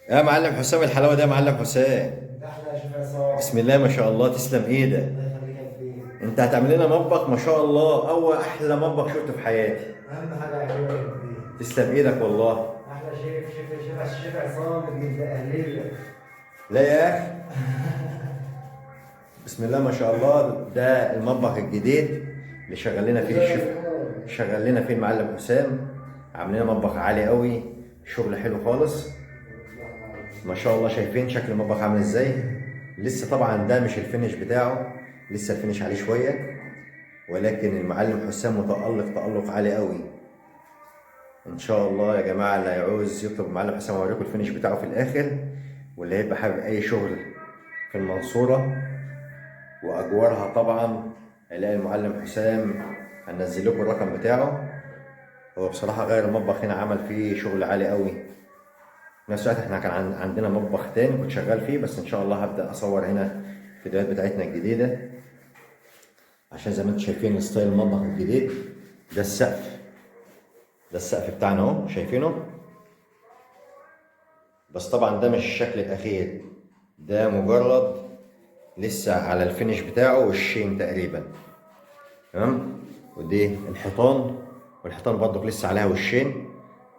يا معلم حسام، الحلاوة ده يا معلم حسام. احلى يا شيخ عصام. بسم الله ما شاء الله، تسلم ايدك. الله يخليك يا كبير. انت هتعمل لنا مطبخ ما شاء الله، اول احلى مطبخ شفته في حياتي. اهم حاجة يعجبك يا كبير. تسلم ايدك والله. احلى شيف شيف شيف الشيف عصام ابن الاهلية. لا يا اخي. بسم الله ما شاء الله، ده المطبخ الجديد اللي شغال لنا فيه الشيف، شغال لنا فيه المعلم حسام. عامل لنا مطبخ عالي قوي، شغل حلو خالص ما شاء الله. شايفين شكل المطبخ عامل ازاي؟ لسه طبعا ده مش ال finish بتاعه، لسه ال finish عليه شوية، ولكن المعلم حسام متألق تألق عالي قوي. ان شاء الله يا جماعة اللي هيعوز يطلب المعلم حسام اوريكم ال finish بتاعه في الاخر، واللي هيبقى حابب اي شغل في المنصورة واجوارها طبعا هيلاقي المعلم حسام، هنزل لكم الرقم بتاعه. هو بصراحة غير المطبخ هنا، عمل فيه شغل عالي قوي. في نفس الوقت احنا كان عندنا مطبخ تاني كنت شغال فيه، بس ان شاء الله هبدا اصور هنا الفيديوهات بتاعتنا الجديدة، عشان زي ما انتم شايفين style المطبخ الجديد. ده السقف، ده السقف بتاعنا اهو، شايفينه؟ بس طبعا ده مش الشكل الاخير، ده مجرد لسه على ال finish بتاعه والشين تقريبا. تمام. ودي الحيطان، والحيطان برضك لسه عليها وشين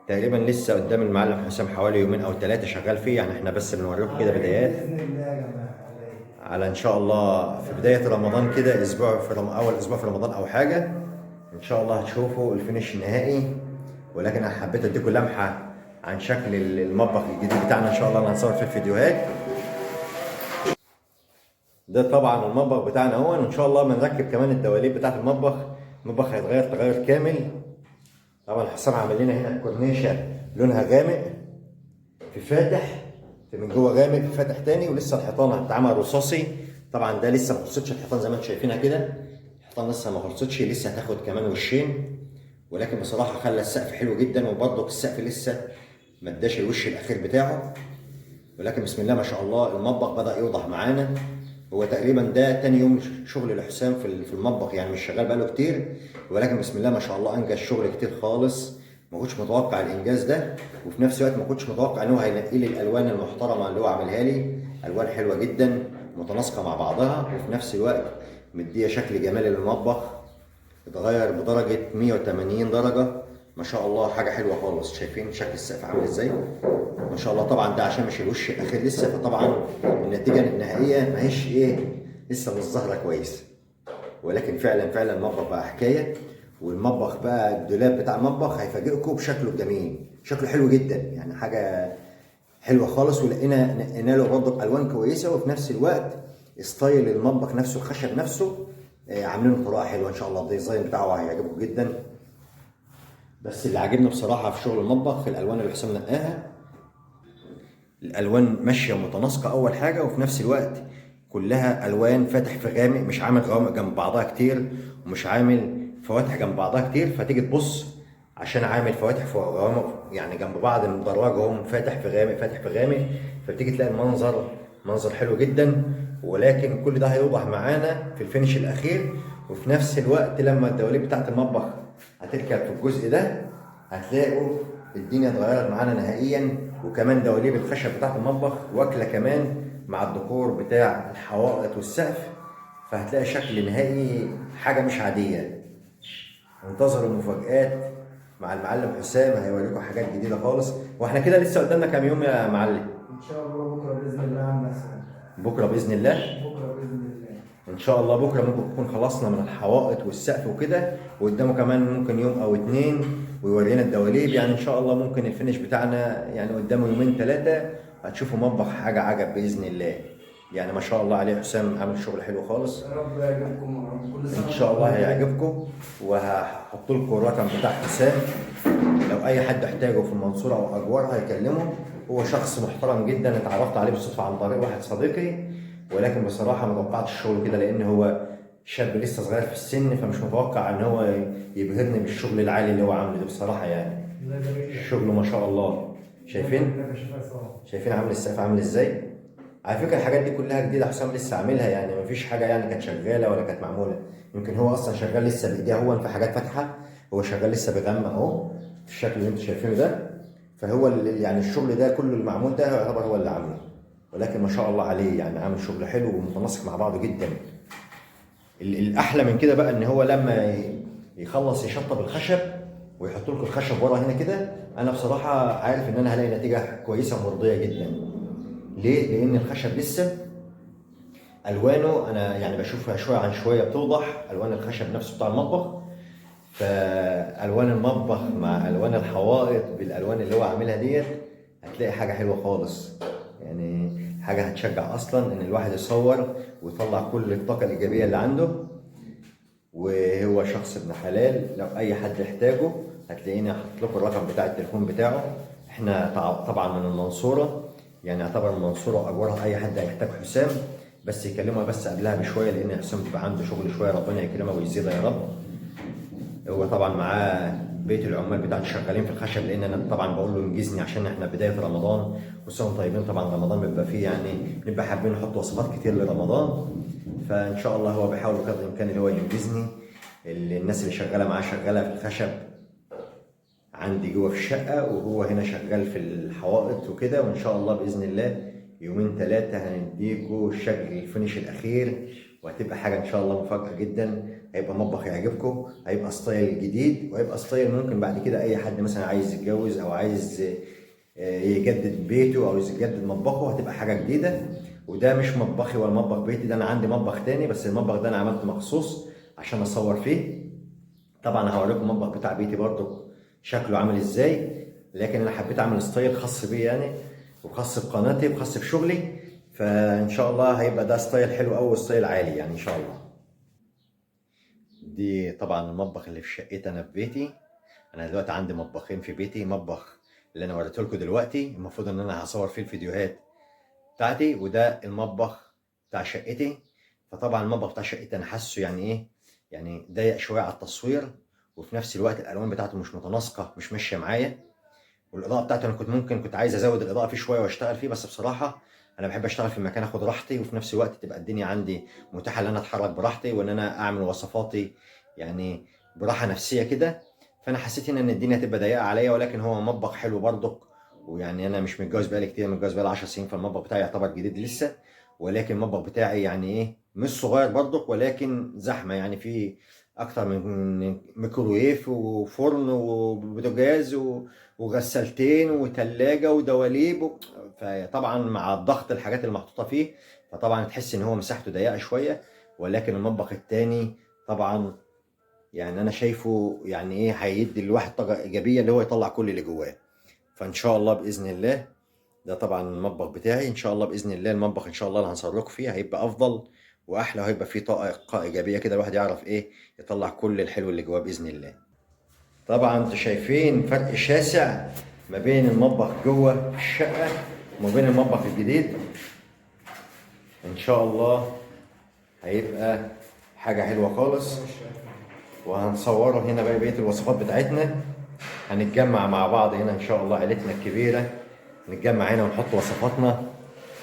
تقريبا. لسه قدام المعلم حسام حوالي يومين او 3 شغال فيه، يعني احنا بس بنوريكم كده بدايات باذن الله يا جماعة. على ان شاء الله في بداية رمضان كده، اسبوع في اول اسبوع في رمضان او حاجة ان شاء الله هتشوفوا ال finish النهائي. ولكن انا حبيت اديكم لمحه عن شكل المطبخ الجديد بتاعنا ان شاء الله اللي هنصور فيه الفيديوهات. ده طبعا المطبخ بتاعنا اهو، وان شاء الله بنركب كمان الدواليب بتاعت المطبخ. المطبخ هيتغير تغير كامل. طبعا حسام عامل لنا هنا كورنيشه لونها غامق في فاتح، في من جوه غامق في فاتح تاني، ولسه الحيطان هتتعمل رصاصي. طبعا ده لسه ما خلصتش الحيطان زي ما انتم شايفينها كده، الحيطان لسه ما خلصتش، لسه هتاخد كمان وشين. ولكن بصراحة خلى السقف حلو جدا، وبرضه السقف لسه ما اداش الوش الاخير بتاعه. ولكن بسم الله ما شاء الله المطبخ بدأ يوضح معانا. هو تقريبا ده تاني يوم شغل لحسام في المطبخ، يعني مش شغال بقاله كتير، ولكن بسم الله ما شاء الله انجز شغل كتير خالص. ما كنتش متوقع الانجاز ده، وفي نفس الوقت ما كنتش متوقع ان هو هينقي لي الالوان المحترمة اللي هو عاملها لي. الوان حلوة جدا متناسقه مع بعضها، وفي نفس الوقت مديه شكل جمالي للمطبخ، اتغير بدرجة 180 درجه ما شاء الله، حاجة حلوة خالص. شايفين شكل السقف عامل ازاي ما شاء الله. طبعا ده عشان مش الوش الاخير لسه، فطبعا النتيجة النهائية ما هيش ايه، لسه مش ظاهره كويس، ولكن فعلا فعلا المطبخ بقى حكاية. والمطبخ بقى الدولاب بتاع المطبخ هيفاجئكم بشكله الجميل، شكله حلو جدا، يعني حاجة حلوة خالص. ولقينا نقينا له برضه الوان كويسة، وفي نفس الوقت style المطبخ نفسه الخشب نفسه، عاملينه بطريقة حلوة ان شاء الله. ال design بتاعه هيعجبكم جدا. بس اللي عاجبني بصراحة في شغل المطبخ الالوان اللي حسام نقاها، الالوان ماشية متناسقه اول حاجة، وفي نفس الوقت كلها الوان فاتح في غامق، مش عامل غوامق جنب بعضها كتير، ومش عامل فواتح جنب بعضها كتير. فتيجي تبص عشان عامل فواتح في غوامق يعني جنب بعض، مدرجهم فاتح في غامق فاتح في غامق، فبتيجي تلاقي المنظر منظر حلو جدا. ولكن كل ده هيوضح معانا في الفينش الاخير. وفي نفس الوقت لما الدواليب بتاعت المطبخ هتركب في الجزء ده هتلاقوا الدنيا اتغيرت معانا نهائيا. وكمان دواليب الخشب بتاعت المطبخ واكله كمان مع الديكور بتاع الحوائط والسقف، فهتلاقي شكل نهائي حاجة مش عادية. انتظروا المفاجآت مع المعلم حسام، هيوريكم حاجات جديدة خالص. واحنا كده لسه قدامنا كام يوم يا معلم؟ ان شاء الله بكره باذن الله عم اسال. بكره باذن الله. بكره باذن الله ان شاء الله بكره ممكن نكون خلصنا من الحوائط والسقف وكده، وقدامه كمان ممكن يوم او 2 ويورينا الدواليب. يعني ان شاء الله ممكن ال finish بتاعنا يعني قدامه يومين 3 هتشوفوا مطبخ حاجة عجب باذن الله. يعني ما شاء الله عليه حسام عامل شغل حلو خالص. يا رب يعجبكم يا رب. كل سنة ان شاء الله هيعجبكم. وهحط لكم الرقم بتاع حسام لو اي حد احتاجه في المنصورة او اجوارها هيكلمه. هو شخص محترم جدا، اتعرفت عليه بالصدفة عن طريق واحد صديقي، ولكن بصراحة ما توقعتش الشغل كده، لان هو شاب لسه صغير في السن، فمش متوقع ان هو يبهرني بالشغل العالي اللي هو عامله ده بصراحة. يعني الله يبارك لك. شغله ما شاء الله. شايفين؟ الله يبارك لك يا شيخ عصام. شايفين عامل السقف عامل ازاي؟ على فكرة الحاجات دي كلها جديدة حسام لسه عاملها، يعني مفيش حاجة يعني كانت شغالة ولا كانت معمولة. يمكن هو اصلا شغال لسه بايديه، هو في حاجات فاتحة، هو شغال لسه بغم اهو بالشكل اللي انتم شايفينه ده. فهو اللي يعني الشغل ده كله المعمول ده يعتبر هو اللي عامله، ولكن ما شاء الله عليه يعني عامل شغل حلو ومتناسق مع بعضه جدا. الاحلى من كده بقى ان هو لما يخلص يشطب الخشب ويحط لكم الخشب ورا هنا كده، انا بصراحة عارف ان انا هلاقي نتيجة كويسة ومرضيه جدا. ليه؟ لان الخشب لسه الوانه انا يعني بشوفها شوية عن شوية بتوضح الوان الخشب نفسه بتاع المطبخ. فالوان المطبخ مع الوان الحوائط بالالوان اللي هو عاملها ديت هتلاقي حاجة حلوة خالص، يعني حاجة هتشجع اصلا ان الواحد يصور ويطلع كل الطاقة الايجابية اللي عنده. وهو شخص ابن حلال، لو اي حد يحتاجه هتلاقيني حاطط لكم الرقم بتاع التليفون بتاعه. احنا طبعا من المنصورة، يعني يعتبر المنصورة اجورها اي حد هيحتاج حسام بس يكلمها بس قبلها بشوية، لان حسام بيبقى عنده شغل شوية، ربنا يكرمه ويزيدها يا رب. هو طبعا معاه بيت العمال بتاعته شغالين في الخشب، لان انا طبعا بقول له انجزني عشان احنا بداية رمضان وسنة طيبين. طبعا رمضان بيبقى فيه يعني بنبقى حابين نحط وصفات كتير لرمضان، فان شاء الله هو بيحاول بقدر الامكان اللي هو ينجزني. الناس اللي شغالة معاه شغالة في الخشب عندي جوه في الشقة، وهو هنا شغال في الحوائط وكده. وان شاء الله باذن الله يومين ثلاثة هنديكوا الشكل ال finish الاخير، وهتبقى حاجة ان شاء الله مفاجاة جدا. هيبقى مطبخ يعجبكم، هيبقى style جديد، وهيبقى style ممكن بعد كده اي حد مثلا عايز يتجوز او عايز يجدد بيته او يجدد مطبخه هتبقى حاجة جديدة. وده مش مطبخي ولا مطبخ بيتي، ده انا عندي مطبخ تاني، بس المطبخ ده انا عملته مخصوص عشان اصور فيه. طبعا هوريكم المطبخ بتاع بيتي برضو شكله عامل ازاي، لكن انا حبيت اعمل style خاص بي يعني، وخاص بقناتي وخاص بشغلي، فان شاء الله هيبقى ده style حلو قوي و style عالي يعني ان شاء الله. دي طبعا المطبخ اللي في شقتي انا في بيتي. انا دلوقتي عندي مطبخين في بيتي، مطبخ اللي انا وريته لكم دلوقتي المفروض ان انا هصور فيه الفيديوهات بتاعتي، وده المطبخ بتاع شقتي. فطبعا المطبخ بتاع شقتي انا حاسه يعني ايه، يعني ضيق شوية على التصوير، وفي نفس الوقت الالوان بتاعته مش متناسقه، مش ماشية معايا، والاضاءة بتاعته انا كنت عايز ازود الاضاءة فيه شوية واشتغل فيه، بس بصراحة انا بحب اشتغل في مكان اخد راحتي، وفي نفس الوقت تبقى الدنيا عندي متاحة ان انا اتحرك براحتي وان انا اعمل وصفاتي يعني براحة نفسية كده. فانا حسيت ان الدنيا هتبقى ضيقه عليا، ولكن هو مطبخ حلو برضك. ويعني انا مش متجوز بقالي كتير، متجوز بقالي 10 سنين، فالمطبخ بتاعي يعتبر جديد لسه، ولكن المطبخ بتاعي يعني ايه مش صغير برضك، ولكن زحمة، يعني في اكتر من ميكروويف وفرن وبوتاجاز وغسالتين وتلاجة ودواليب فطبعا مع الضغط الحاجات اللي محطوطة فيه، فطبعا تحس ان هو مساحته ضيقه شوية. ولكن المطبخ التاني طبعا يعني انا شايفه يعني ايه هيدي الواحد طاقة ايجابية اللي هو يطلع كل اللي جواه. فان شاء الله باذن الله ده طبعا المطبخ بتاعي، ان شاء الله باذن الله المطبخ ان شاء الله اللي هنصور لكم فيه هيبقى افضل واحلى، وهيبقى فيه طاقة ايجابية كده، الواحد يعرف ايه يطلع كل الحلو اللي جواه باذن الله. طبعا انتوا شايفين فرق شاسع ما بين المطبخ جوه الشقة وما بين المطبخ الجديد. ان شاء الله هيبقى حاجة حلوة خالص، وهنصوره هنا بقى بقية الوصفات بتاعتنا. هنتجمع مع بعض هنا ان شاء الله، عيلتنا الكبيرة نتجمع هنا ونحط وصفاتنا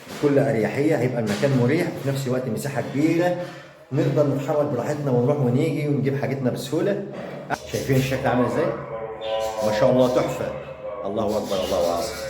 بكل اريحية. هيبقى المكان مريح وفي نفس الوقت مساحة كبيرة نقدر نتحرك براحتنا ونروح ونيجي ونجيب حاجتنا بسهولة. شايفين الشكل عامل ازاي؟ ما شاء الله تحفة، الله اكبر الله اعظم.